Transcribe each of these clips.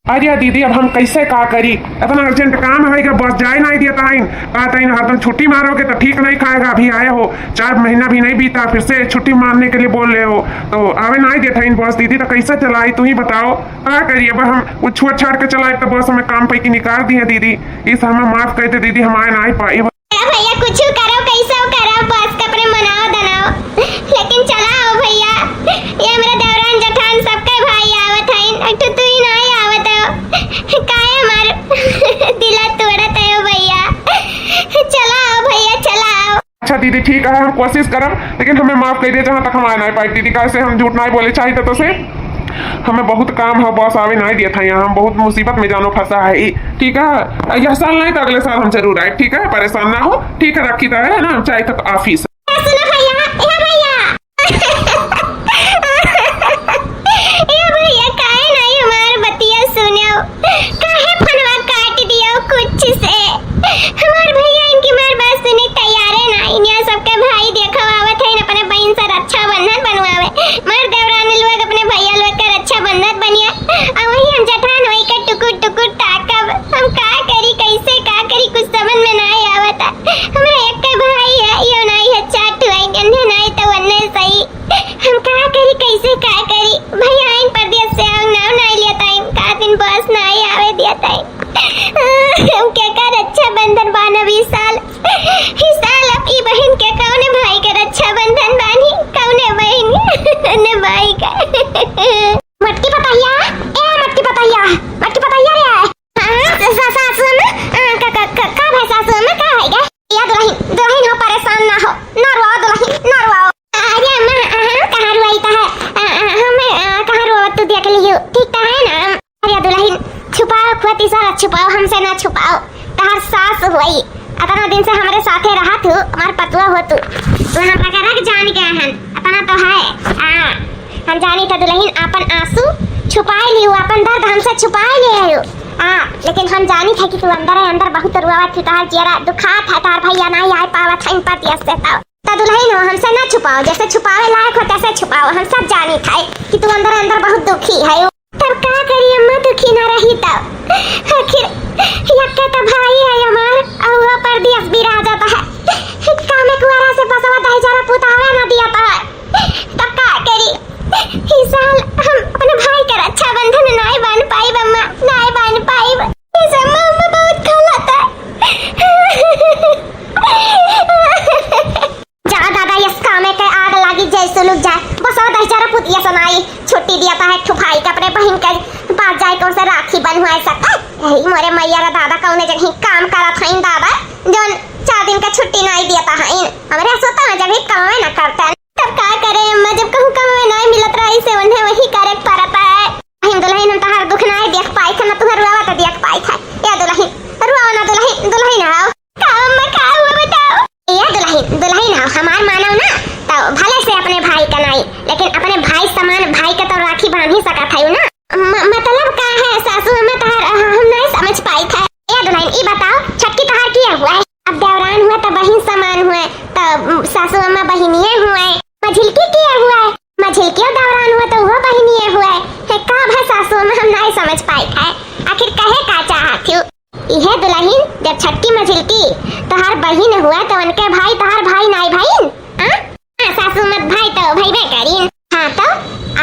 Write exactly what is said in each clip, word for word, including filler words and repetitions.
अरे दीदी, अब हम कैसे का करी? इतना urgent काम है कि बस जाए नाहीं देता है। कहता है, "हरदम छुट्टी मारोगे तो ठीक नहीं खाएगा, अभी आए हो, चार महीना भी नहीं बीता, फिर से छुट्टी मारने के लिए बोल रहे हो।" तो आवे नाहीं देता है बस दीदी, तो कैसे चलाई, तू ही बताओ, का करी? अब हम वो छोड़ छाड़ के चलाई, तो बस हमें काम पे की निकाल दिए दीदी, इस हमें माफ कर दे दीदी, हम आए नाहीं पाई। ए भैया, कुछ करो, कैसे करो, बस के अपने मनाओ दनाओ, लेकिन चला आओ भैया। ये मेरे देवरान जेठान सबके भाई आवत हैं, एक ठो तू ही नाहीं आवत हो, काहे हमार दिला तोड़त हो भैया? चला आओ भैया, चला आओ। अच्छा दीदी, ठीक है, हम कोशिश करब, लेकिन हमें माफ कर दे, जहाँ तक हम आए नाहीं पाए दीदी, कैसे हम झूठ नाहीं बोले चाहिए तो से हमें बहुत काम है, बस आवे नाहीं दिया था यहाँ, हम बहुत मुसीबत में जानो फंसा है ई, ठीक है? यह साल नहीं तो अगले साल हम जरूर आए, ठीक है? परेशान ना हो, ठीक है? रखी तो है ना, हम चाहे तक ऑफिस। सुनो भैया, ए भैया। ए भैया, काहे नाहीं हमार बतिया सुनो? काहे फोनवा काट दियो कुछ से? हमार भैया इनकी मार बात सुने तैयारे नाहीं। इन्हें सबके भाई देखो आवत है, अपने बहन से रक्षाबंधन बनवावे। मार देवरानी लोग अपने भैया लोग के रक्षाबंधन बनिया। और वही हम जेठान होई के टुकुर टुकुर ताकब। हम का करी, कैसे का करी, कुछ समझ में नाहीं आवत। हमरा एक भाई है, यो नाहीं है, चार ठो है, अन्य नाहीं तो वन्ने सही। हम का करी, कैसे का करी? भैया आइन परदेस से, आउन नाव नाहीं लेत आइन, का दिन बस नाहीं आवे देत आइन। हम केकर रक्षाबंधन बान्हब ई साल? ई साल अब ई बहिन के कउने भाई के रक्षाबंधन बान्ही? कउने बहिन ने भाई के? मटकी पतैया, ए मटकी पतैया, मटकी पतैया रे। हाँ, सा-, सा-, सासू अम्मा, आ, का, का, का, का भै सासू अम्मा, का है गे? या दुलहिन, दुलहिन हो, परेशान ना हो, ना रोओ दुलहिन, ना रोओ। अरे अम्मा, आ, हम कहाँ रोई तो है? आ, आ, हम, आ, कहाँ रोओ, तू देख लियो, ठीक तो है ना? अरे दुलहिन, छुपाओ, खुद इशारा छुपाओ, हमसे ना छुपाओ। तहार सास होई, अतना दिन से हमरे साथे रहत हू, हमार पतुआ हो तू। तू हमरा के रख जान गए हन, अतना तो है। आ, हम जानी था दुलहिन, आपन आंसू छुपाए लियो, आपन दर्द हमसे छुपाए ले आयो। आ, लेकिन हम जानी था कि तू अंदर है, अंदर बहुत रुआवत थी, तहार जियरा दुखात है, तहार भैया नाहीं आए पावत है इन परदेस से। तो, तो दुलहिन हो, हमसे ना छुपाओ, जैसे छुपावे लायक हो तैसे छुपाओ। हम सब जानी था कि तू अंदर अंदर बहुत दुखी है। तब का करी अम्मा, दुखी ना रही तब। आखिर यक्के तो भाई है हमार, और वो परदेस भी रह जाता है। कामे कुआरा से बसवा दही जरा पुतावे ना दिया तो है। तब का करी? ई साल हम अपने भाई के रक्षाबंधन नाय बान्ह पाइब अम्मा, नाय बान्ह पाइब। ई सब अम्मा, अम्मा बहुत गलत है। जा दादा, यस कामे के आग लागी जैसे लुक जाए। बस और दस हजार पुतिया समाई छुट्टी दिया था है, ठुफाई के अपने बहिन के पास जाए, कौन से राखी बंधवाए सकत। यही मोरे मैया रे दादा, कौने जगह काम करत हईन दादा, जौन चार दिन का छुट्टी नाई दिया था हईन। हमरे सोता है जब ही काम ना करते हैं। तब का करे अम्मा, जब कहूँ काम नाई मिलत रही से उन्हें वही करे के पड़ता है। बहिन दुलहिन, हम तहार दुख नाई देख पाई था, ना तुहर रुआवा तो देख पाई था। या दुलहिन, रुआवा ना दुलहिन, दुलहिन आओ। का अम्मा, का हुआ बताओ? ए दुलहिन, दुलहिन हो, हमार मानव ना, तो भले से अपने भाई का नाई, लेकिन अपने भाई समान भाई के तो राखी बांध ही सकत है ना। म-, मतलब का है सासू अम्मा तहार, अ, हम नहीं समझ पाई था। ए दुलहिन, ई बताओ, छोटकी तहार किया हुआ है? अब देवरान हुआ तो बहिन समान हुआ, तो, उम, सासू अम्मा बहिनिये हुआ है। मझिलकी किया हुआ है? मझिलकी और देवरान हुआ तो वो बहिनिये हुआ है। हे का भा सासू अम्मा, हम नहीं समझ पाई था। आखिर कहे का चाहत हूँ? इहे दुलहिन, जब छटकी मझिलकी तोहार बहिन हुआ, तो उनके भाई तोहार भाई नाई भइन? हाँ? हाँ, सासू मत भाई तो भइबे करीन। हाँ तो,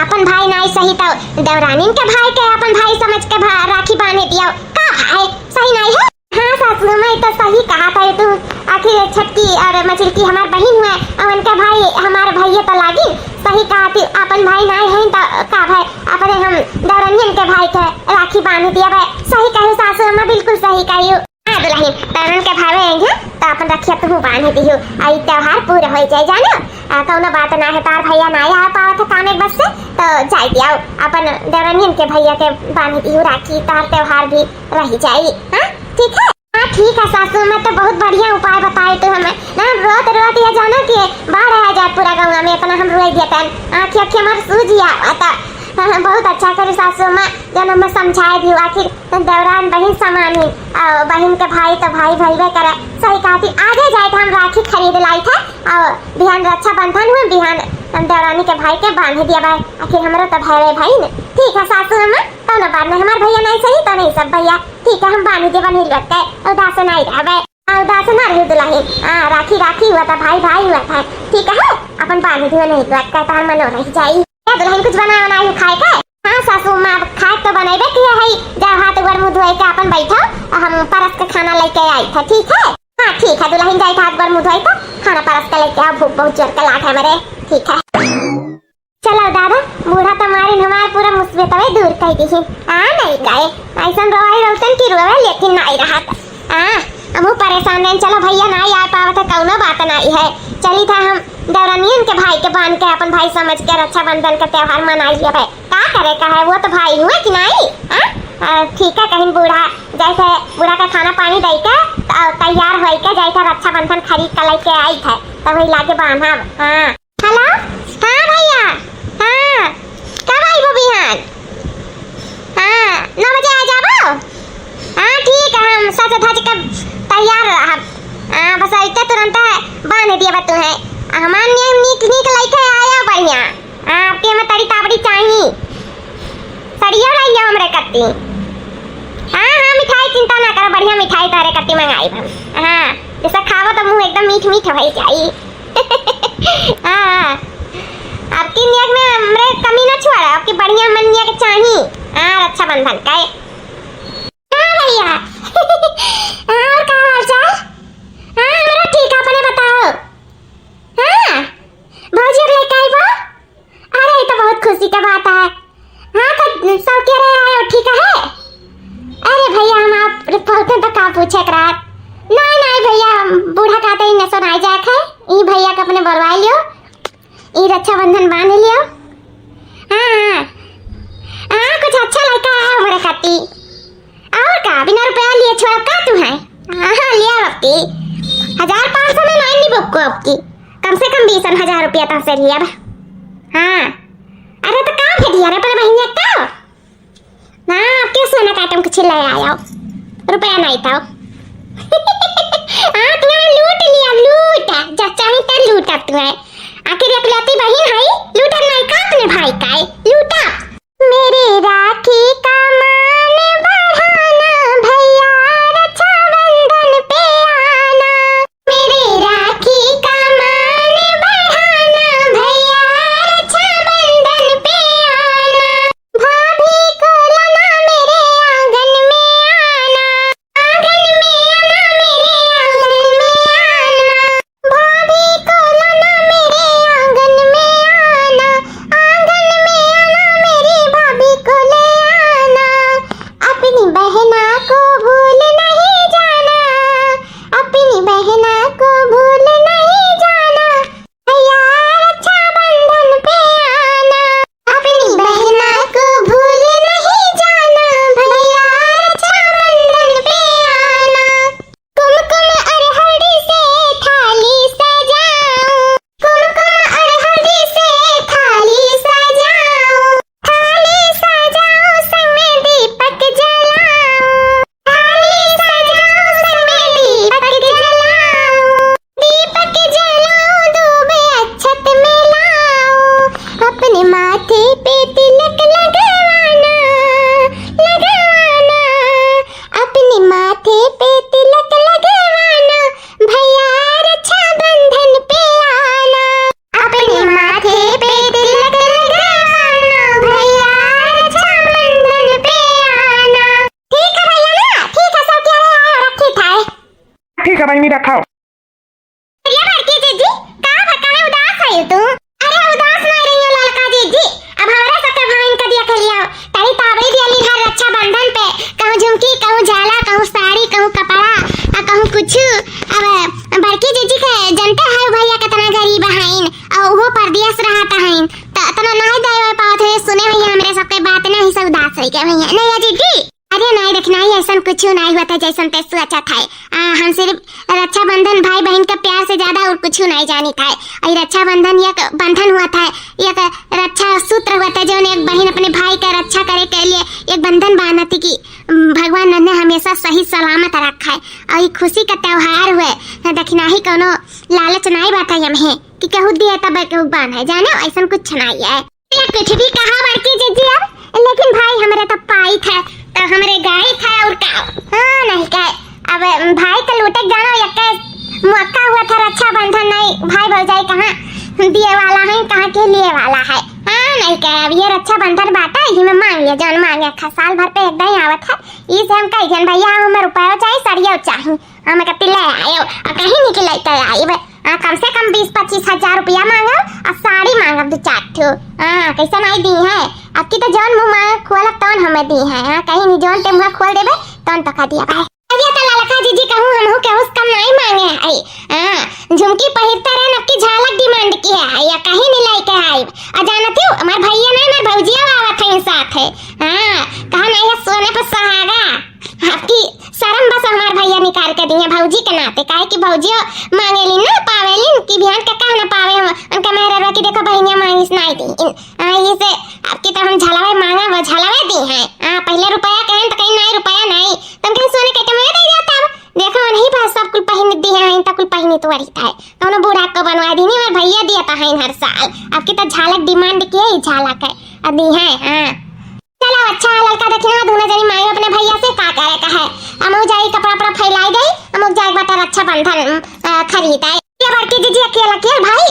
आपन भाई नाई सही तो देवरानिन के भाई के आपन भाई समझ के भा-, राखी बांधे दियो। का भाई, सही नाई है? हाँ सासू माई, तो सही कहा था तू। आखिर छटकी और मझिलकी हमार बहिन हुआ, और उनके भाई हमार भइया तो लागिन। सही कहा थी, आपन भाई नाई है तो का भाई, अपने हम देवरानियन के भाई के राखी बांध दिया भाई। सही कही सासू अम्मा, बिल्कुल सही कही। हाँ दुलहिन, देवरन के भावे आई हैं, तो अपन रखिया तुहू बांध दिहू, आ ई त्योहार पूरा हो जाए, जानो। आ, कौनो बात ना है, तार भैया ना आ पावत है काम एक बस से, तो जाए दियाओ, अपन देवरनियन के भैया के बांध दिहू राखी, तार त्योहार भी रह जाई। हाँ, ठीक है। हाँ, ठीक है सासू, मैं तो बहुत बढ़िया उपाय बताए तू हमें। ना हम रोत रोत या जाना कि बाढ़ आ जाए पूरा गाँव में, इतना हम रोई दिया तन, आँखी आँखी हमार सूझ गया था। हाँ, हाँ, बहुत अच्छा करी सासू माँ, जन हमें समझाए दियो। आखिर देवरान बहिन समान ही, और बहिन के भाई तो भाई भइबे करे। सही कहा थी, आजे जाए थे हम राखी खरीद लाई थे, और बिहान रक्षाबंधन हुए, बिहान हम देवरानी के भाई के बांध दिया भाई, आखिर हमरो तो भाई भाई न। ठीक है सासू अम्मा, कौनो बात नहीं, हमार भैया नहीं सही तो नहीं सब भैया। ठीक है, हम बांध दिया बहिन लोग के, उदास नहीं रहबे। हाँ, उदास ना रही दुल्हन। हाँ, राखी राखी हुआ था, भाई भाई हुआ था। ठीक है, अपन बांध दियो नहीं हुआ का, तोहर मनो रह जाई। ए दुल्हन, कुछ बनाए बनाए खाए के? हाँ सासू माँ, अब खाए तो बनैबे किए है। जा हाथ गोड़ मुँह धोए के अपन बैठो, और हम परस के खाना लेके आई था, ठीक है? हाँ ठीक है दुल्हन, जाई था हाथ गोड़ मुँह धोए के, खाना परस के लेके आओ, भूख बहुत जोर के लाग है मेरे। ठीक है। चलो दादा, बूढ़ा तो मारिन हमार पूरा मुसीबतवे दूर कर दी। आ नहीं गए, ऐसन रोए रोतन की रोवे लेकिन नहीं रहत। आ, हमहू परेशान रहन। चलो भैया नहीं आ पावत है, कौनो बात नहीं है। चली था हम देवरानियन के भाई के बांध के अपन भाई समझ के रक्षाबंधन के त्योहार मनाई लेबे। का करे का है, वो तो भाई हुए कि नहीं? हाँ? आ, ठीक है, कहीं बूढ़ा जैसे बूढ़ा का खाना पानी दे के, त-, तैयार होई के जैसे रक्षाबंधन खरीद के लेके आई थे, तो वही लागे बांधब। हाँ। हेलो, हाँ भैया, हाँ, कब आइबो बिहान? हाँ, नौ बजे आ जाबो। हाँ, ठीक है, हम सज धज के तैयार रहब। हाँ, बस अइते तुरंत बांध दिया बा तुहे। हमार नियम नीक नीक लइके आया बढ़िया। हाँ, आपके हमें तड़ी ताबड़ी चाही। सड़िया रहिया हमरे कत्ती। हाँ, हाँ, मिठाई चिंता ना करो, बढ़िया मिठाई तोहरे कत्ती मंगाई हम। हाँ, जैसे खाबो तो मुंह एकदम मीठ मीठ हो जाई। हाँ, हाँ। आपकी नियत में हमरे कमी ना छोड़ा, आपकी बढ़िया मन नियत चाही। हाँ, रक्षाबंधन का है। हाँ भैया। हाँ, और का हाल चाल? हाँ, हमरा ठीक है, अपने बताओ। हाँ, भौजी अब लेके आई बा? अरे, ये तो बहुत खुशी का बात है। हाँ, तो सब कह रहे आए हो, ठीक है? अरे भैया, हम आप पहुँचे तो का पूछे के रात? नहीं, नहीं भैया, बूढ़ा कहते ही नसो नहीं जाए है। ई भैया के अपने बरवाई लियो, ई रक्षाबंधन बांध लियो। हाँ, हाँ। हाँ, कुछ अच्छा लड़का है हमारे खाती। और का, बिना रुपया लिए छोड़ा का तू है? हाँ, हाँ, ले आओ आपकी। हजार पाँच सौ में लाइन नहीं बुक को आपकी। कम से कम बीस हजार रुपया तो से लिए अब। हाँ। अरे तो का भेजिया रे अपने बहिनिया का? ना, आपके सोना का आइटम कुछ ले आया हो। रुपया नहीं था। हाँ, तुम्हें लूट लिया, लूट। जब चाहे तो लूट अब तुम्हें। आखिर एकलौती बहिन है, लूटब नहीं का अपने भाई का है? लूटब। मेरी राखी का मान बढ़ाना, भैया रक्षाबंधन पे आना। मेरी राखी का मान बढ़ाना, भैया रक्षाबंधन पे आना। भाभी को लाना मेरे आंगन में आना। आंगन में आना, मेरे आंगन में आना। भाभी को लाना मेरे आंगन में आना। आंगन में आना, मेरी भाभी को ले आना। अपनी बहना को भूल नहीं जाना। अपनी बहना को भूल नहीं जाना। भैया रक्षाबंधन पे आना। अपनी बहना को भूल नहीं जाना। भैया रक्षाबंधन पे आना। कुमकुम अरहर से थाली सजाऊं, कुमकुम अरहर से थाली सजाऊं, थाली सजाऊं, संग में दीपक जलाऊं, थाली सजाऊं, संग में दीपक जलाऊं, दीपक जलाऊं, दूबे अक्षत मिलाऊं, अपने माथे पे तिलक लगवाना, लगवाना। अपने माथे पे तिलक लगवाना, भैया रक्षाबंधन पे आना। अपने माथे पे तिलक लगवाना, भैया रक्षाबंधन पे आना। ठीक है भैया ना, ठीक है, सब कह रहे हैं, रखी था। ठीक है बहिनी, रखाओ। अरे बड़की जीजी, का बा, काहे उदास है तू? अरे उदास नहीं रही हो ललका जीजी, अब हमरे सबके भाइन के दिया खेलिया, तनी ताबड़ी दिया निहार रक्षाबंधन पे, कहूँ झुमकी, कहूँ झाला, कहूँ साड़ी, कहूँ कपड़ा, आ कहूँ कुछ। अब बड़की जीजी के जनते है भैया कितना गरीब हईन, और वो परदेस रहत हईन, त इतना नहीं दे पावत है। सुने भैया, हमरे सबके बात नहीं से उदास है क्या भैया? नहीं है जीजी? अरे नाई, देख नाई, ऐसन कुछ नाई हुआ था, जैसन ते सोचा था। आ, हम सिर्फ रक्षाबंधन भाई बहन के प्यार से ज्यादा और कुछ नाई जानी था। और रक्षाबंधन एक बंधन हुआ था, एक रक्षा सूत्र हुआ था, जो एक बहन अपने भाई का रक्षा करे के लिए एक बंधन बांधा थी कि, उम, भगवान ने हमेशा सही सलामत रखा है। और ये खुशी का त्योहार हुए, न दखिनाही कोनो लालच नाई बात है हमें कि कहू दिए तब केहू बांधे, जाने ऐसन कुछ नाई है। ये कुछ भी कहा बड़की जीजी अब, लेकिन भाई हमरे तो पाई था, तो हमरे गाय था और का। हाँ, नहीं कहे। अब भाई तो लूटे जानो, यक्के मौका हुआ था रक्षाबंधन, नहीं भाई भौजाई कहाँ दिए वाला है, कहाँ के लिए वाला है। हाँ, नहीं कहे, अब ये रक्षाबंधन बाटा, इही में मांग लिया, जौन मांगे खा, साल भर पे एक दाई आवत है। ई से हम कही जन भैया, हमें रुपया चाही, सड़िया चाही, हम कहती ले आयो, आ कहीं नहीं कि लेते आइब। हाँ, कम से कम बीस पच्चीस हजार रुपया मांगब, आ साड़ी मांगब दो चार ठो। हाँ, कैसे नहीं दी है? अब की तो जौन मुँह मांगे खोलब तौन हमें दी है। हाँ, कहीं नहीं, जौन ते मुँह खोल देबे, तौन तो कह दिया भाई। अब ये तो ललका जीजी कहूँ, हमहू केहू से कम नहीं मांगे है। हाँ, झुमकी पहिरते रहे, नक्की झालक demand की है, या कहीं नहीं लेके आइब। आ जानती हो, हमार भैया नहीं, हमार भौजिया आवत है साथ है। हाँ, कहा नहीं है सोने पर सुहागा। आपकी शर्म बस हमार भैया निकाल के दिए भौजी के नाते, काहे कि भौजियो मांगेली ना, पावेली कि बिहान के का ना पावे, हम उनका मेहररुआ की देखो बहिनिया मांगिस नाई दी। इन, आ, ये से आपकी तो हम झलवे मांगा, वो झलवे दी है। आ, पहले रुपया कहें तो कहीं नहीं, रुपया नहीं, तुम कहीं सोने के कमे दे जाता। अब देखो नहीं बस सब कुल पहिन दी है, इन तो कुल पहिनी तो वही था, कौनो बूढ़ा को बनवा दी नहीं, हमार भैया दिया था है हर साल। आपकी तो झालक demand किए ही झालक है, अब दी है। हाँ, चलो अच्छा, ललका दखिना दूनो जनी मांगे अपने भैया से, का करे का है। हमहू जाई कपड़ा उपड़ा फैलाई दे, हमहू जाए बाटे रक्षाबंधन, अ, खरीद आए। ये बड़की जीजी अकेला, अकेल भाई,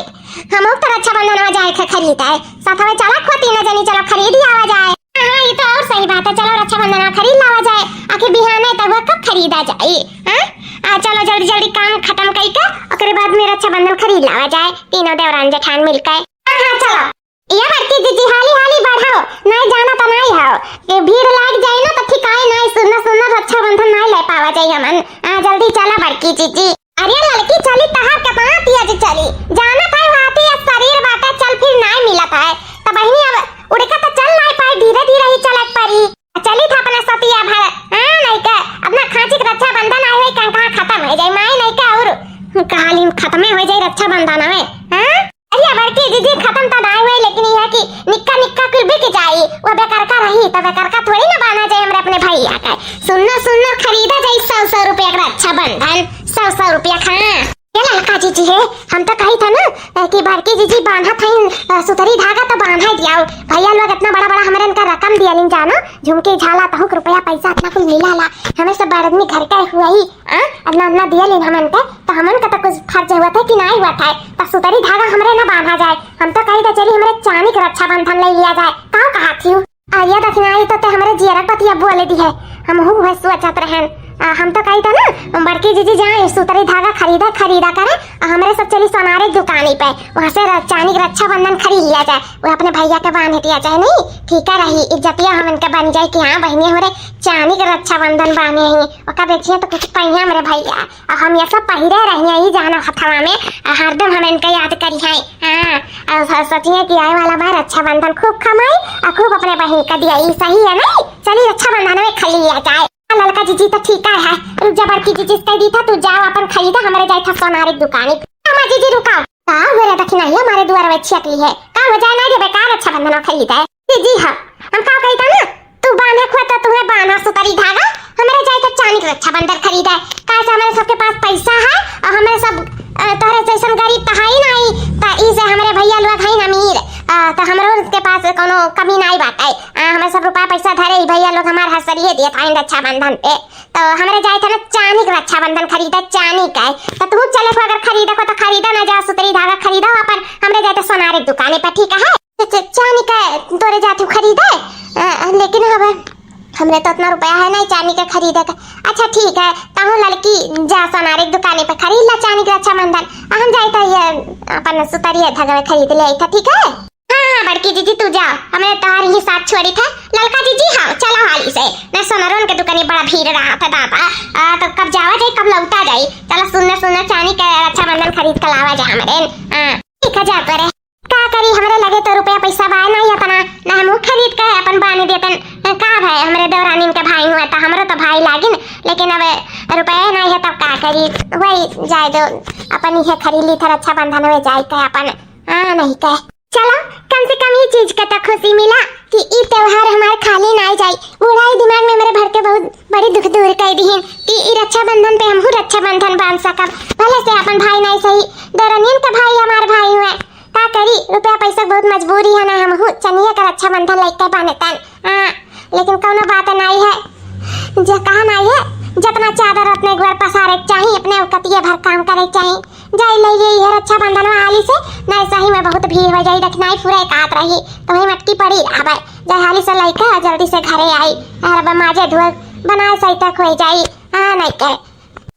हमहू तो रक्षाबंधन में जाए के खरीद आए। साथ में चला खो तीनों जनी, चलो खरीद ही आवा जाए। हाँ, हाँ, ये तो और सही बात है, चलो रक्षाबंधन में खरीद लावा जाए। आखिर बिहाने तक हुआ कब खरीदा जाए, हाँ? आ, चलो जल्दी जल्दी काम खत्म करके ओकरे बाद में रक्षाबंधन खरीद लावा जाए, तीनों देवरान जेठान मिलके। हाँ, हाँ, चलो। ये बड़की जीजी, हाली हाली बढ़ाओ, नाई जाना तो नाई हो, ये भीड़ लाग जाए ना तो ठिकाए नाई, सुन्ना सुन्ना रक्षाबंधन नाई ले पावा जाए हमन। आ, जल्दी चला बड़की जीजी। अरे लड़की चली, तहार केतना तेज चली, जाना था हाथी या शरीर बाटे, चल फिर नाई मिलत है, तो बहिनी अब उड़का तो चल नाई पाई, धीरे धीरे ही चलत पड़ी। चली था अपने सतिया भर, हाँ, नहीं के अपना खांची के रक्षाबंधन आए हुए कहाँ खत्म हो जाए, माई नहीं के और कहालिन खत्मे हो जाए रक्षाबंधन में, हाँ? अरे बड़की जीजी, खत्म तो ना हुए, लेकिन यह कि निक्का निक्का कुल बिक जाई, वो बेकरका रही तो बेकरका थोड़ी ना बांधा जाए हमरे अपने भैया का। सुन्नर सुन्नर खरीदा जाए सौ सौ रुपया का रक्षाबंधन, सौ सौ रुपया का। ये ललका जीजी है, हम तो कही था ना, अ, कि बड़की जीजी बांधा था इन, अ, सुतरी धागा तो बांधा दिया। भैया लोग इतना बड़ा बड़ा हमरे इनका रकम दिया लिन जानो, झुमके झाला तहुक रुपया पैसा इतना कुल मिला ला, हमें सब बड़ आदमी घर का हुआ ही, आ? इतना इतना दिया लिन हमन के, तो हमन का तो कुछ फर्ज हुआ था कि नहीं हुआ था, तो सुतरी धागा हमरे ना बांधा जाए। हम तो कही था चली हमरे चांदी के रक्षाबंधन ले लिया जाए, का कहा थी? आ, ये दखिनाई तो ते हमरे जियरा पतिया बोले दी है, हम हूँ वह सोचत रहन। आ, हम तो कही था ना, बड़की जीजी जाए सुतरी धागा खरीदा, खरीदा करे, आ, हमरे सब चली सोनारे दुकानी पे, वहाँ से र-, चांदी के रक्षाबंधन खरीद लिया जाए, वो अपने भैया के बांध दिया जाए, नहीं ठीक है रही, इज्जतिया हमन के बन जाए कि हाँ बहिनी हमरे चांदी के रक्षाबंधन बांधे ही, ओका बेचिए तो कुछ पहिया हमरे भैया। आ हम ये सब पहिरे रही हैं, ई जाना हथवा में, आ हरदम हम इनका याद करी हैं। हाँ, आ स-, सोचिए कि आए वाला बार रक्षाबंधन खूब कमाई, आ खूब अपने बहिन का दिया, ई सही है नहीं? चली रक्षाबंधन में खा लिया जाए। आ ललका जीजी तो ठीक है, रुक जा बड़की जीजी से कह दी था, तू जाओ अपन खरीदा, हमरे जाए था सोनारे दुकानी। अम्मा जीजी रुकाओ, का हो रे दखिना, ये हमारे दुआर में छियकली है, का हो जाए ना रे बेकार रक्षाबंधन खरीद है। जीजी हाँ, हम का कही था ना, तू बांधे खुआ तो तुम्हें बांधा सुतरी धागा, हमरे जाए तो चांदी के रक्षाबंधन खरीदे, काहे से हमरे सबके पास पैसा है और हमरे सब, अ, तोहरे जैसन गरीब तो है ही नहीं, तो ई से हमरे भैया लोग हैं अमीर, अ, तो हमरो के पास कोनो कमी नहीं बाटे। अ, हमरे सब रुपया पैसा धरे ही भैया लोग हमार हर सरिये दिए था रक्षाबंधन पे, तो हमरे जाए था ना चांदी के रक्षाबंधन खरीदे, चांदी का। तो तू चले को अगर खरीदे को तो खरीदा ना जा सुतरी धागा खरीदा अपन, हमरे जाए तो सोनारे दुकाने पर, ठीक है? च-, च-, चांदी का तोरे जातू खरीदे, अ, लेकिन अब हमरे तो इतना रुपया है नहीं चांदी का खरीदे का। अच्छा ठीक है, तहूँ लड़की जा सोनारे दुकाने पे खरीद ला चांदी का रक्षाबंधन, आ हम जाए तो ये अपन सुतरिया धागा खरीद ले आई था, ठीक है? हाँ, हाँ, बड़की जीजी तू जा, हमरे तोहार ही साथ छोड़ी था। ललका जीजी हाँ, चला हाली से, मैं सोनरोन के दुकाने बड़ा भीड़ रहा था दादा, आ, तो कब जावा जाए कब लौटा जाए, चला सुन्ना सुन्ना चांदी का रक्षाबंधन खरीद के लावा जाए हमरे, हाँ। ठीक है, जा तोरे। का करी, हमरे लगे तो रुपया पैसा बाय नहीं इतना, ना हम खरीद के अपन बाने देतन। का भाई, हमरे देवरानिन के भाई हुआ तो हमरो तो भाई लागिन, लेकिन अब रुपया नहीं है तब का करी, वही जाए दो, अपन इहे खरीद ली था रक्षाबंधन में जाए के अपन, हाँ नहीं कह। चलो, कम से कम ये चीज के तो खुशी मिला कि ई त्योहार हमार खाली ना जाई। बूढ़ाई दिमाग में मेरे भर के बहुत बड़ी दुख दूर कइ दिहिन कि ई रक्षाबंधन पे हमहू रक्षाबंधन बांध सकब। भले से अपन भाई नाहीं सही, देवरनियन का भाई हमार भाई हुए। का करी, रुपया पैसा बहुत मजबूरी है ना, हमहू चनिया का रक्षाबंधन लइके बांधतन। हाँ, लेकिन कउनो बात नाहीं है, जे कहा नाहीं है, जतना चादर ओतने गोड़ पसारे के चाही, अपने औकतिये भर काम करे के चाही। जाई ले ये, ये रक्षाबंधन में हाली से, नाहीं सही में बहुत भीड़ होइ जाई, दखिनाई पूरा एकात रही, तो वही मटकी पड़ी रहबे। जाई हाली से लइके जल्दी से घरे आई, अरे बा माजे धुए बनाए सही तक होइ जाई। हाँ, नाहीं के।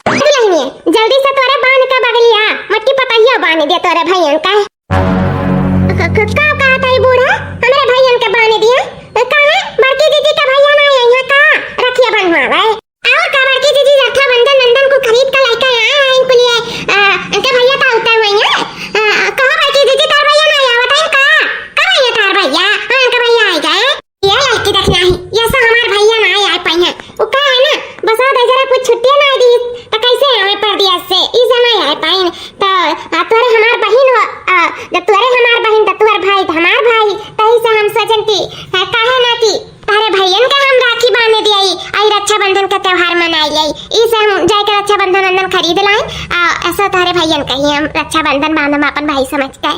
दुल्हनिया, जल्दी से तोरे बांध के बगलिया, मटकी पतहिया बांध दे तोरे भइयन का। क-, क-, का कहत है बूढ़ा? हमरे भइयन के बांध दिया? काहे? बड़की दीदी का भइया नाहीं अइहैं का? रखिया बंधवावे। और का बड़की दीदी रक्षाबंधन नंदन को खरीद के लइके आए हैं इनके लिए। अ, इनके भइया तो उतर हुए हैं। अ, कहो बड़की दीदी, तार भइया नाहीं आवत है का? कब आइहैं तार भइया? हाँ, इनके भइया आ गए। ये लड़की देखना ही, ये सब हमार भइया नाहीं आए पाई हैं। वो का है ना, बस और जरा कुछ छुट्टियाँ नाहीं दी, तो कैसे आवे परदेस से? ई से नाहीं आए पाइन। तो, आ, तोरे हमार बहिन हो, आ, जब तोरे हमार बहिन, तो तोर भाई, तो हमार भाई, तही से हम सोचन कि, आ, काहे ना कि तोहरे भइयन के हम राखी बांध दियाई, आई रक्षाबंधन के त्योहार मनाई आई। ई से हम जाके रक्षाबंधन वंधन खरीद लाई, आ, ऐसा तोहरे भइयन के ही हम रक्षाबंधन बांधम अपन भाई समझ के।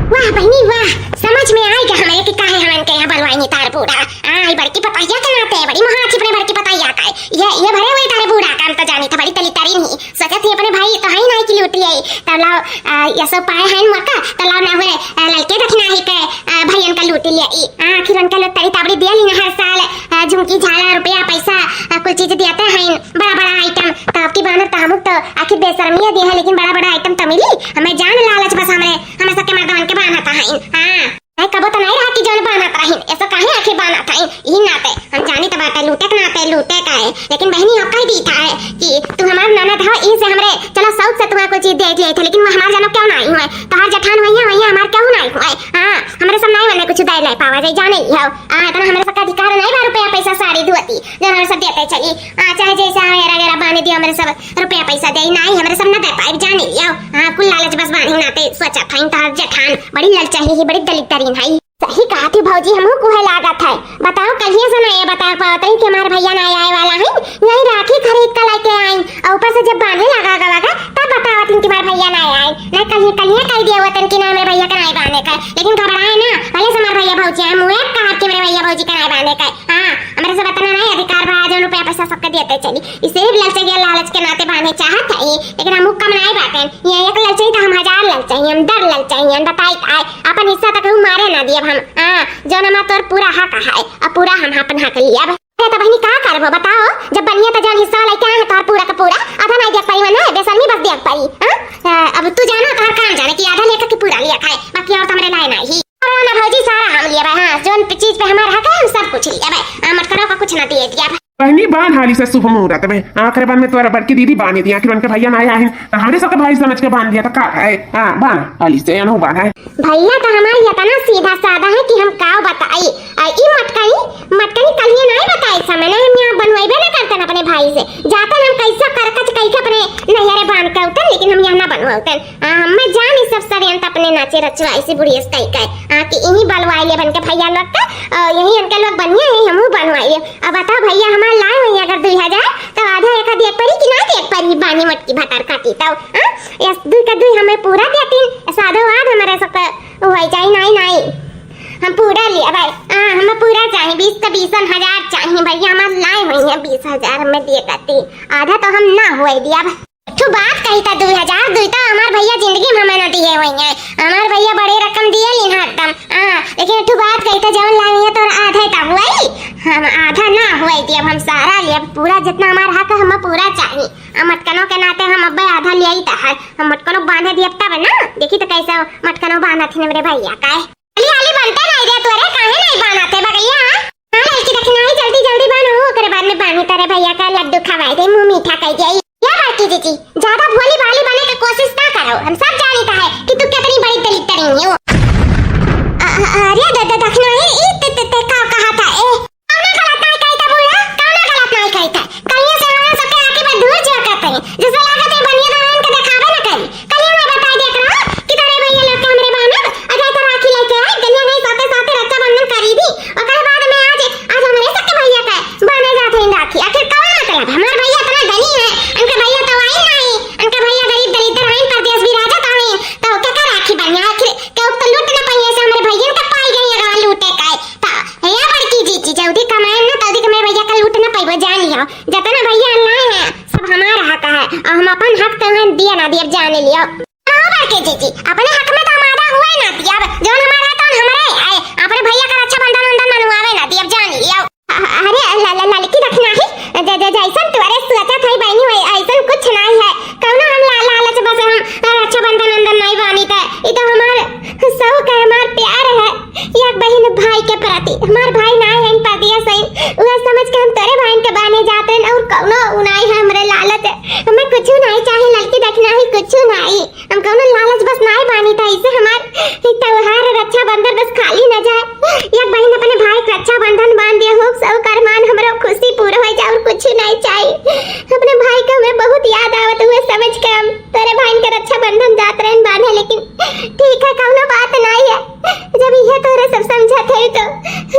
वाह बहिनी वाह, समझ में आइगा हमरे कि काहे हमन के यहाँ बलवाइनी तार बूढ़ा। आ, ई बड़की पतोहिया के नाते बड़ी मोह आछी अपने बड़की पतोहिया का है। ये, ये भरे हुए तारे बूढ़ा काम तो जानी था, बड़ी तली तरी नहीं। सोचत ही अपने भाई तो है ही नहीं कि लूट लिए। तब लाओ, आ, ये सब पाए हैं मौका, तो लाओ ना हुए, आ, लड़के दखिना ही के, आ, भइयन का लूट लिए। ई, आ, आखिर उनका लोग तरी ताबड़ी दिया ली ना हर साल, आ, झुमकी झाला रुपया पैसा, आ, कुल चीज दियाते हैं, बड़ा बड़ा आइटम। तो आपकी बानर तो हमू तो आखिर बेशर्मिया दिया है, लेकिन बड़ा बड़ा आइटम तो मिली। हमें जान लालच बस हमरे, हमें सबके मर्दवन के बानर का है। हाँ। नहीं, कबो तो नहीं रहा कि जौन बानत रहिन, ऐसा काहे आखिर बानत हईन? ई नाते हम जानी तो बाटे, लूटे के नाते लूटे का है, लेकिन बहिनी, अब कह दी था है कि तू हमार ननद हो, ई से हमरे चलो शौक से तुम्हारे कोई चीज दे दिए थे, लेकिन वो हमार जानो क्यों नहीं हुए, तो हर जेठान हुई है, वही हमार क्यों नहीं हुए? हाँ, हमरे सब नहीं मने कुछ दे ले पावा जाए, जाने ही हो। हाँ, इतना हमरे सबका अधिकार नहीं बा, रुपया पैसा साड़ी धोती, जो हमरे सब देते चली। हाँ, चाहे जैसे हाँ, एरा गेरा बांध दियो, हमरे सब रुपया पैसा दे नहीं, हमरे सब न दे पाए, जाने ही हो। हाँ, कुल लालच बस बानी नाते सोचा था, इन तो हर जेठान बड़ी ललचाही ही, बड़ी दलित तरीन है। सही कहत ही भौजी, हमहू कुहे लागत है। बताओ, कहिए से ना ये बता पावत रही कि हमार भैया ना आए वाला है, यही राखी खरीद के लेके आई, और ऊपर से जब बांधे लगा, लगा, लगा, तब बतावत हन कि हमार भैया ना आए। ना कहिए, कहिए कह दिया हुआ तन कि ना हमरे भैया का नहीं बांधे का, लेकिन घबराए ना, भले से हमार भैया भौजी आए, मुँह कहा कि हमरे भैया भौजी का नहीं बांधे का। हाँ, हमरे सब इतना नहीं अधिकार बा, जो रुपया पैसा सबके देते चली, इसे भी ललचे गया, लालच के नाते बांधे चाहत है, लेकिन हमहू कम नहीं बाटे। ये एक ललचाई तो हम हजार ललचाई, हम दर ललचाई, हम बताई आए, अपन हिस्सा तक हम मारे ना दियब हम। हाँ, जौन हमार तोर पूरा हक है, अब पूरा हम अपन हक लियब। अरे तो बहिनी का करबो बताओ, जब बनिया तो जौन हिस्सा लेके आए हैं तोर पूरा का पूरा, आधा नहीं दिया परी मना, बेसरमी बस दिया परी। हाँ? अ, अब तू जाना, तोहर काम जाने कि आधा लेकर के पूरा लिया खाए, बाकी और तो हमरे लाए नहीं। अरे ना भौजी, सारा हम लियब, हाँ, जौन चीज पे हमार हक है, हम सब कुछ लियब, हाँ, मटकनों का कुछ ना दिए दियब। बहिनी, बांध हाली से शुभ मुहूर्त में। आखिर बार में तोरा बड़की दीदी बांध दिया, आखिर उनके भैया ना आए हैं, तो हमरे सबके भाई समझ के बांध दिया, तो का है? हाँ, बांध हाली से, अनहु बांध है। भैया तो हमारे इतना सीधा साधा है कि हम का बताई। आ, ई मटकनी, मटकनी कलिए नहीं बताई समय, हम यहाँ बनवाइबे ना करतन अपने भाई से। जातन हम कैसा करकच कह के अपने नैहरे बांध के उतन, लेकिन हम यहाँ ना बनवाउतन। आ, हमें जान ई सब षड्यंत्र अपने नाचे रचवा, ऐसी बुढ़िया से कही कहे। आ, कि इही बलवाई ले बन के भैया लोग का, आ, यही इनके लोग बनिए, यही हमहू बनवाई ले। अब बताओ भैया, हमार लाए हुई अगर दुई हजार, तो आधा एक देख परी कि ना देख परी? बानी मटकी भतार काटी तो, हाँ? ये दुई का दुई हमें पूरा देतीन, साधो आध हमारे सब का हुआ जाई, नहीं, नहीं। हम पूरा लिया भाई, हाँ, हमें पूरा चाहिए, बीस का बीसन हजार चाहिए भैया, हमार लाए हुई है बीस हजार, हमें दिए करती, आधा तो हम ना हुए दिया। एक ठो बात कही था, दुई हजार दुई तो हमार भैया जिंदगी में हमें ना दिए हुई है, हमार भैया बड़े रकम दिए लीन हरदम, हाँ, लेकिन एक ठो बात कही था, जवन लाए हुई है तोरा आधा ही तब हुई, हम आधा ना हुए दिया, हम सारा लिया, पूरा जितना हमार हक है, हमें पूरा चाहिए। आ मटकनों के नाते हम अब्बे आधा लियाई त है। हम मटकनों बांधे दियब तब ना। देखी तो कैसे मटकनों बांधत ही हमरे भैया का है। हाली हाली बनते नहीं दे तोरे, काहे नहीं बांधत है बगैया? हाँ, लड़की देखी नहीं, जल्दी जल्दी बांधो, ओकरे बाद में बांधी तेरे भैया का लड्डू खवाई दे, मुंह मीठा कर दे। या बड़की जीजी, ज्यादा भोली भाली बने की कोशिश ना करो, हम सब जानी तो है कि तू कितनी बड़ी दलित तरीन हो। अ-, अ-, अरे द-, द-, दखना है, ई ते, ते, ते का कहा था, ए? कौनो गलत नाहीं कही था बूढ़ा, कौनो गलत नाहीं कही था। कलिया से हमरा सबके आँखी पर धूर झोंकत है। जैसे लागत है बनिया दामन के देखावे न करी। कलिया में बताई देत रहा कि तोरे भैया लोग के हमरे बानब, आ जाए तो राखी लेके जतना भैया लाए हैं, सब हमार हक है, और हम अपन हक तो हैं दिए ना दिए, जाने लियो। हाँ, बड़के जीजी, अपने हक में तो हम आधा हुए ना दिए, अब जौन हमार है, तौन हमरे आए, अपने भैया का रक्षाबंधन उंधन मनवावे ना दिए, जाने लियो। अ-, अरे, ला-, ला-, ललकी दखिनाही, ज-, ज-, जैसन तोरे सोचत है बहिनी, वै-, ऐसन कुछ नाहीं है। कौनो हम ला-, लालच बस हम, अ, रक्षाबंधन उंधन नाहीं बानी त, ई तो हमार शौक है, हमार प्यार है। एक बहिन भाई के प्रति, हमार भाई नाहीं है परदेस है, उहे समझ के हम तोरे भाई के बाने जात हैं, और कौनो उ नाहीं है हमरे लालच। हमें कुछ नाहीं चाहिए, ललकी दखिनाही कुछ नाहीं। हम कौनो लालच बस नाहीं बानी त, ऐसे हमार ई त्योहार रक्षाबंधन बस खाली न जाए। एक बहिन अपने भाई के रक्षाबंधन बांध दिया हो, सब अरमान हमरो खुशी पूरा हो जाए और कुछ नाहीं चाहिए। अपने भाई के हमें बहुत याद आवत हुए, समझ के हम तोरे भाई के रक्षाबंधन जात रहन बांधे, लेकिन ठीक है, कौनो बात नाहीं है। जब इहे तोरे सब समझत है तो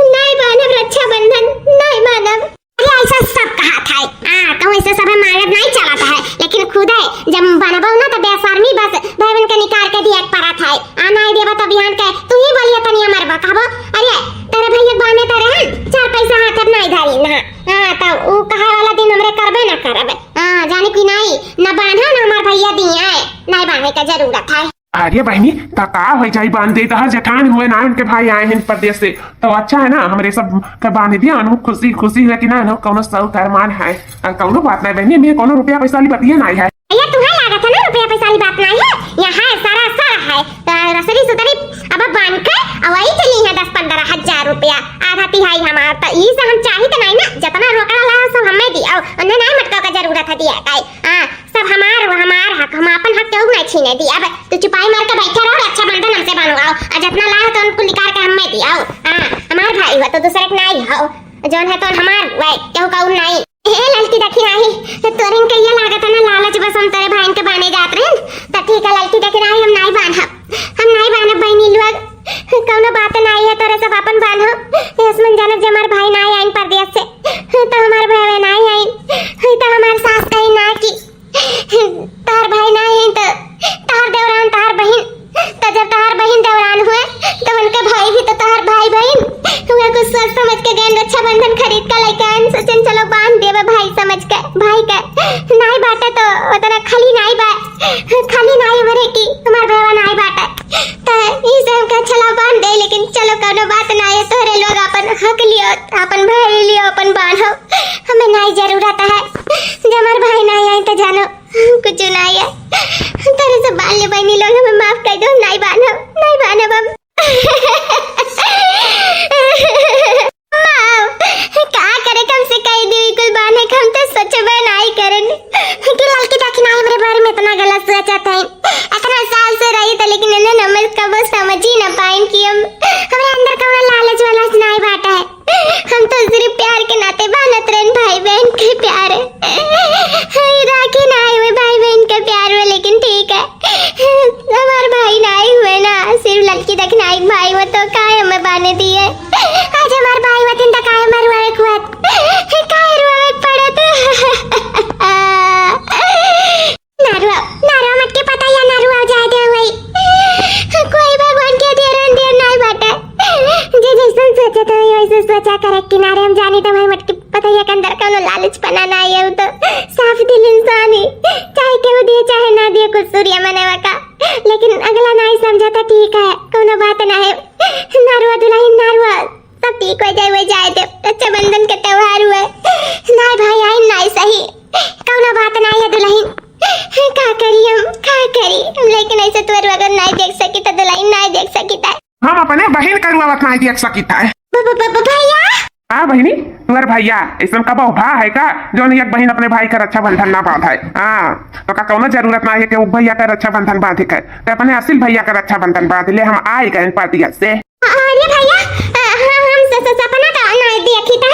नाहीं बांधब रक्षाबंधन, नाहीं बांधब। अरे ऐसा सब कहत है। हाँ, कहूँ ऐसे सब मांगत नाहीं चलत है, लेकिन खुदे जब बनबो ना तो बेशर्मी बस भाई बहन के निकाल के दिए के पड़त है। आ नाहीं देबो तो बिहान के तू ही बोलिए तनी हमर बकबो। अरे तेरे भैया बाने तो रहन, चार पैसा हाथ में नाहीं धरी ना। हाँ, तो उ कहे वाला दिन हमरे करबे ना करबे। हाँ, जाने की नाहीं, ना बांधो ना हमार भैया दिए, नाहीं बांधे के जरूरत है। अरे बहिनी, त का होइ जाई, बांध दे, तहर जेठान हुए ना, उनके भाई आए हैं परदेस से, तो अच्छा है ना, हमरे सब के बांध दिया, अनु खुशी खुशी है कि ना, अनु कौनो शौक अरमान है, आ, कौनो बात नाहीं बहिनी, मैं कौनो रुपया पैसा वाली बतिया नाहीं है। भैया, तुम्हें लागत है ना रुपया पैसा वाली बात नाहीं है, यहाँ है, सारा सारा है, तो रसरी सुतरी अब बांध के, और वही चली है दस पन्द्रह हजार रुपया, आधा तिहाई हमार, तो ई से हम चाहित नाहीं ना, जितना रोकड़ा ला सब हमें दिया, उन्हें नाहीं मटका का जरूरत है दिया, काई, हाँ, सब हमार, वो हमार हक, हम आपन हक केहू नाहीं छीने दी। अब तू चुपाई मार के बैठे रहो, रक्षाबंधन हमसे बनवाओ, और जितना लाए हो तो उनको निकाल के हमें दियाओ। हाँ, हमार भाई हुआ तो दूसरे के नाहीं हो, जौन है तो हमार हुआ, केहू का नाहीं। ए ललकी दखिनाही, तोरे इनके ये लागत है ना लालच, बस हम तोरे भाई के बाने जात रहन, तो ठीक है ललकी दखिनाही, हम नाहीं बांधब, हम नाहीं बांधब बहिनी लोग, कौनो बात नाहीं है, तोरे सब अपन बांधो। यस मन जानब जे हमार भाई नाहीं आइन परदेस से, तो हमार भाई नाहीं आइन, तो हमार सास कहीं ना कि तोहर भाई नाहीं है तो तोहर देवरान, तोहर बहिन, तो जब तोहर बहिन देवरान हुए तो उनके भाई भी तो तोहर भाई बहिन हुए। कुछ सोच समझ के गए रक्षाबंधन खरीद के लेके आए, सोचन चलो बांध देवे भाई समझ के, भाई के नाहीं बाटे तो उतना खाली नाहीं बा, खाली नाहीं मरे कि हमार भैया नाहीं बाटे, तो ई से हमके चलो बांध दे, लेकिन चलो कौनो बात नाहीं है, तोहरे लोग अपन हक लियो, अपन भाई लियो, अपन बांधो। हमें नाहीं जरूरत है, जब हमार भाई नाहीं आई तो जानो कुछ नाहीं है। तोरे से बाल ले बहनी लोग हमें माफ कर दो, नाहीं बांधब, नाहीं बांधब हम। माँ, का करे, कम से कह दी कुल बाने, हम तो सोचबे नाहीं करन कि ललकी दखिनाही हमरे बारे में इतना गलत सोचत है। इतना साल से रही था, लेकिन इन्हें हम कबो समझ ही ना पाइन कि हम, हमरे अंदर कौनो लालच वालच नाहीं बाटा है। हम तो सिर्फ प्यार के नाते बानत रहन, भाई बहन के प्यार। राखी ना आए हुए भाई बहन के प्यार में, लेकिन ठीक है, हमार भाई ना आए हुए ना, सिर्फ ललकी दखिनाही भाई हुए तो काहे हमें बाने दिए। आज हमार भाई हुए दिन तो काहे हमें रुआवे के हुआ, काहे रुआवे के पड़त। ना रुआ, ना रुआ, मटके पता या ना रुआ जाए दे वही। कोई भगवान के देर अंधेर नाहीं बाटे। जे जैसन सोचे तो वही वैसे सोचा करे। किनारे हम जानी तो वही मटके पता या के अंदर कौनो लालच पना नाहीं है, वो तो साफ दिल इंसान है। चाहे केहू दे चाहे ना दे, कुछ सूर्य मनवा का, लेकिन अगला नाहीं समझा तो ठीक है, कौनो बात ना है। ना रुआ दुलहिन, ना रुआ। सब ठीक हो जाए, हो जाए दे। रक्षाबंधन के त्योहार हुए, नाहीं भाई आइन नाहीं सही, कौनो बात नाहीं है दुलहिन। का करी हम, का करी हम, लेकिन ऐसे तोर बगैर नाहीं देख सकी तो दुलहिन नाहीं देख सकी था। हम अपने बहिन का रुआवत नाहीं देख सकी था। ब-, ब-, ब-, ब-, भैया। हाँ बहिनी, तोर भैया ऐसन कबो भा है का, जौन एक बहिन अपने भाई का रक्षाबंधन ना बांधे? हाँ, तो का कौनो जरूरत नाहीं है कि वो भैया का रक्षाबंधन बांधे के, तो अपने असिल भैया का रक्षाबंधन बांध ले, हम आए गए परदेस से। अरे भैया, अ, हाँ, हम स-, स-, सपना तो नाहीं देखी था,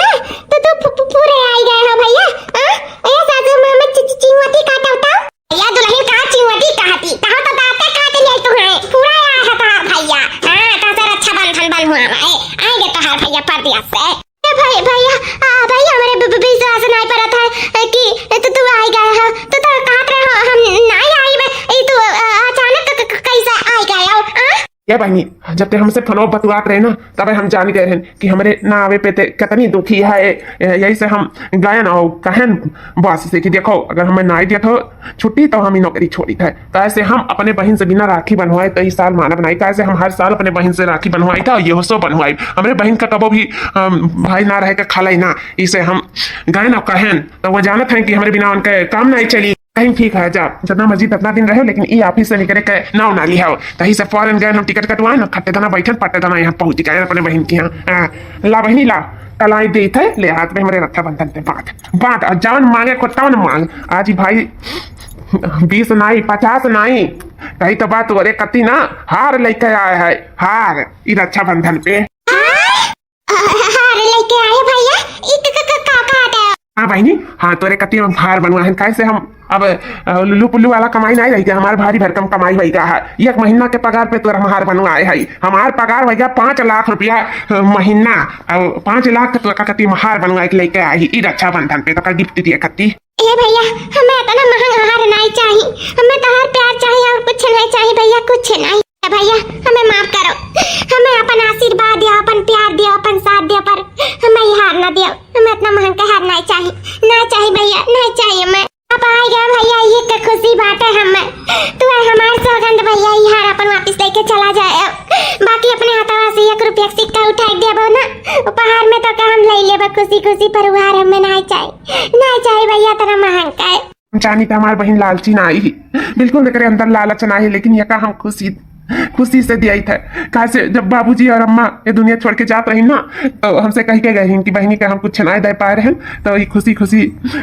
तो तू पु-, पु-, पूरे आई गए हो भैया। हाँ? ए सासू माँ, मैं चि-, चि-, चिंगवटी काटा होता। भैया दुलहिन का चिंगवटी कहती, कहा तो दांते काट लिया तू है, पूरा आया है तोहार भैया। हाँ, तो से रक्षाबंधन बन हुआ है, आएंगे तोहार भैया परदेस से। ए भाई, भैया, आ, भैया, हमरे ब-, ब-, विश्वास नाहीं परत है कि तू, तू आई गए हो, तू तो कहत रहे हो, हम नाहीं आई बे, ई तू, आ, अचानक क-, क-, कैसे आई गए हो, हाँ? ए बहिनी, जब ते हमसे फोनवा बतुआत रहे ना, तबे हम जान गए रहन कि हमरे ना आवे पे ते कितनी दुखी है। ए, यही से हम गयन और कहन बस से कि देखो, अगर हमें नाई देत हो छुट्टी तो हम ई नौकरी छोड़ी थे। काहे से हम अपने बहिन से बिना राखी बंधवाए तो ई साल मानब नाई। काहे से हम हर साल अपने बहिन से राखी बंधवाई था और ये सो बंधवाई। हमरे बहिन का कबो भी, अम, भाई ना रहे के खालाई ना। इसे हम गयन और कहन तो वो जानत हैं कि हमरे बिना उनके काम नाई चली। कहीं ठीक है, जा, जितना मर्जी, जितना दिन रहे, लेकिन ई ऑफिस से निकले के नाव ना लिहाओ। तही से फौरन गए हम टिकट कटवाए ना, खट्टे दाना बैठन, पट्टे दाना यहाँ पहुँच गए अपने बहिन के यहाँ। हाँ, ला बहिनी ला, कलाई देत है, ले हाथ में हमरे रक्षाबंधन पे बांध, बांध, और जौन मांगे को तौन मांग। आज ही भाई बीस नाई, पचास नाई, कही तो बात, तोरे कती ना हार लेके आए है, हार, ई रक्षाबंधन पे। हार लेके आए भैया, ई क-, क-, क-, का, का आता है? हाँ बहिनी, हाँ, तोरे कती हम हार बनवा है, काहे से हम अब, अ, लुल्लू पुल्लू वाला कमाई नहीं रही, हमार भारी भरकम कमाई होई गा है। एक महीना के पगार पे तोरा हम हार बनवाए है। हमार पगार होई गा पाँच लाख रुपया, अ, महीना, और पाँच लाख के तोरा कती हम हार बनवाए के लेके आई, ई रक्षाबंधन पे तोरा गिफ्ट दिए कती। ए भैया, हमें इतना महंगा हार नहीं चाहिए, हमें तो हर प्यार चाहिए और कुछ नहीं चाहिए भैया, कुछ नहीं। ए भैया, हमें माफ करो, हमें अपन आशीर्वाद दिया, अपन प्यार दिया, अपन साथ दिया, पर हमें ये हार ना दिया, हमें इतना महंगा हार नहीं चाहिए, नहीं चाहिए भैया, नहीं चाहिए। मैं अब आ गया भैया, ये तो खुशी बात है हमें, तू है हमार सौगंध भैया, ये हार अपन वापस लेके चला जाए, बाकी अपने हाथवा से एक रुपया के सिक्का उठा के देबो ना, उपहार में तो का हम ले लेबे खुशी खुशी, पर वो हार हमें नहीं चाहिए। ना चाहे भैया, तेरा महंग का है। जानी तो हमार बहिन लालची ना आई, बिल्कुल एकरे अंदर लालच ना आई, लेकिन ये का हम खुशी, खुशी से दिया था। काहे से जब बाबूजी और अम्मा ये दुनिया छोड़ के जात रही ना, तो हमसे कह के गए रही कि बहिनी का हम कुछ ना दे पाए रहे, तो ये खुशी खुशी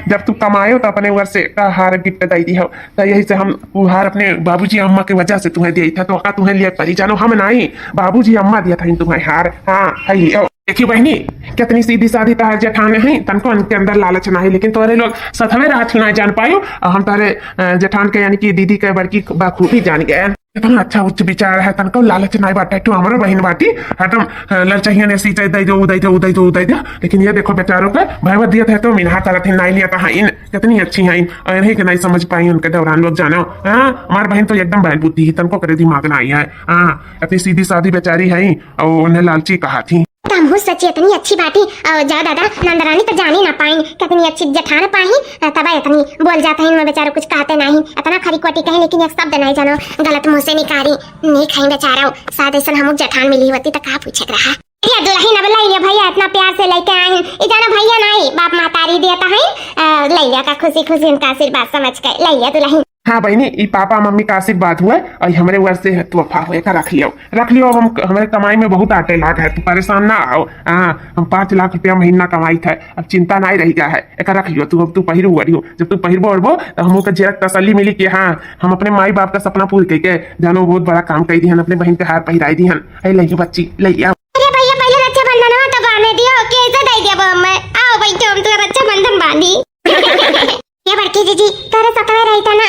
जब तू कमाए हो तो अपने ऊपर से का हार गिफ्ट दे दी हो। तो यही से हम वो हार अपने बाबूजी अम्मा के वजह से तुम्हें दिया था, तो का तुम्हें लिए परी जानो, हम नहीं, बाबूजी अम्मा दिया था तुम्हें हार। हाँ, है लियो। देखियो बहिनी, कितनी सीधी सादी तहार जेठान है, तनको उनके अंदर लालच ना है, लेकिन तोरे लोग सथवे रहत ही ना जान पायो। और हम तोरे, अ, जेठान के यानी कि दीदी के बड़की बखूबी जान गए। इतना अच्छा उच्च विचार है, तनको लालच ना बाटे। तू हमरो बहिन बाटी, हरदम, अ, ललचहिया ने सीते दे दो, उदय दो, उदय दो, उदय दो। लेकिन ये देखो बेचारों के भयवत दियत है तो मिनहा तरत ही नहीं लिया था इन। कितनी अच्छी है इन, और यही के नहीं समझ पाई उनके दौरान लोग जानो। हाँ, हमार बहिन तो एकदम बैल बुद्धि है, तनको करे दिमाग ना आई है। हाँ, इतनी सीधी सादी बेचारी है। और उन्हें लालची कहा थी। तमहू सच्ची इतनी अच्छी बाटी, और जा दादा, नंदरानी तो जानी ना पाइन, कितनी अच्छी जेठान पाही, तब इतनी बोल जाता है, मैं बेचारो कुछ कहते नहीं, इतना खरी कोटी कहे, लेकिन एक शब्द नहीं जानो, गलत मुंह से निकारी, नहीं खाई बेचारो, शायद ऐसा हमू जेठान मिली होती तो का पूछे के रहा। ये दुल्हन अब लाई ले भैया, इतना प्यार से लेके आए हैं, ये जाना भैया नहीं, बाप महतारी देता है, अ, लै लिया का खुशी खुशी उनका आशीर्वाद समझ के लै लिया दुल्हन। हाँ बहिनी, ई पापा मम्मी का आशीर्वाद हुआ और हमरे ओर से तोहफा हुआ, एका रख लियो, रख लियो। अब हम, हमरे कमाई में बहुत आटे लाग है, तू परेशान ना हो। हाँ, हम पाँच लाख रुपया महीना कमाई थे, अब चिंता नहीं रही गया है। एका रख लियो तू, अब तू पहिरू ओढ़ियो, जब तू पहिरबो ओढ़बो तो हमहू का जरा तसल्ली मिली कि हाँ, हम अपने माई बाप का सपना पूर कइके जानो बहुत बड़ा काम कइ दिहन, अपने बहिन के हार पहिराई दिहन। है ले बच्ची, ले लिया। अरे भैया, पहले रक्षाबंधन हो तो बांधे दियो, कैसे दे दिया वो मैं? आओ बैठो, हम तो रक्षाबंधन बांधी। ये बड़की जीजी, तोरे सतवे रही था ना,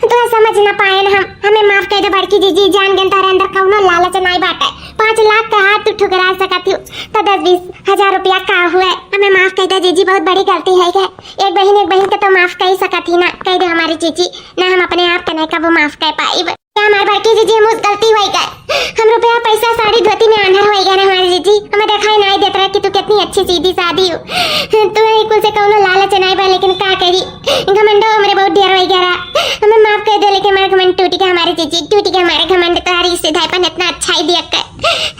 तू समझ ना पाए ना हम, हमें माफ कर दे बड़की जीजी, जान गन तारे अंदर कौनो लालच नहीं बाटे। पाँच लाख का हाथ तू ठुकरा सकत हूँ, तो दस बीस हजार रुपया का हुए, हमें माफ कर दे जीजी, बहुत बड़ी गलती है। एक बहिन, एक बहिन के तो माफ कर ही सकत ही ना, कह दे हमारी जीजी, ना हम अपने आप के नहीं कबो माफ कर पाइब। क्या हमार बड़की जीजी, हमसे गलती होई गए, हम रुपया पैसा साड़ी धोती में आंधर होई गए ना हमारी जीजी, हमें दिखाई नहीं देत रहे कि तू कितनी अच्छी सीधी सादी हो। तू ही कुल से कौनो लालच नहीं बा, लेकिन का करी, घमंडो हमरे बहुत ढेर होई गया रहा। हमें माफ कर दे, लेकिन हमारा घमंड टूट गया हमारी जीजी, टूट गया हमारा घमंड। तुम्हारी सीधापन इतना अच्छा ही दिया कर,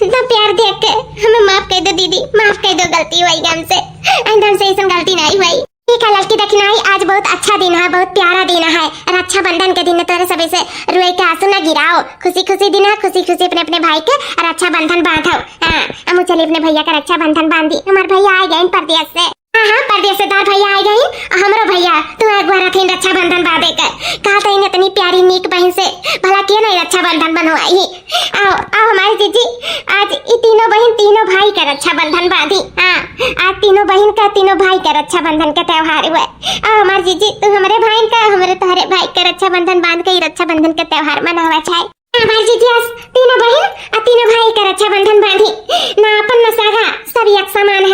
इतना प्यार दिया कर, हमें माफ कर दो दीदी, माफ कर दो, गलती होई गई हमसे, आइंदा हमसे ऐसा गलती नहीं होई। ठीक है ललकी दखिनाई, आज बहुत अच्छा दिन है, बहुत प्यारा दिन है। रक्षाबंधन के दिन तोरे सबे से रोए के आंसू ना गिराओ, खुशी खुशी दिन है, खुशी खुशी अपने अपने भाई के रक्षाबंधन बांधो। हाँ, हम चली अपने भैया का रक्षाबंधन बांधी, हमारे भैया आ गए परदेश से। हाँ हाँ, परदेश से तार भैया आ गए, हमरो भैया तू एक बार अथिन रक्षाबंधन बांधे के। कहा तो इन्हें इतनी प्यारी नीक बहन से भला किया नहीं रक्षाबंधन बनवाई। आओ, आओ हमारी जीजी, आज ई तीनों बहिन तीनों भाई का रक्षाबंधन बांधी। हाँ, आज तीनों बहिन का तीनों भाई का रक्षाबंधन का त्योहार हुआ। आओ हमारी जीजी, तू हमरे भाई का, हमरे तोहरे भाई का रक्षाबंधन बांध के ई रक्षाबंधन का त्योहार मनावा चाहे। हमारी जीजी आज तीनों बहिन और तीनों भाई का रक्षाबंधन बांधी। ना अपन ना सगा, सब एक समान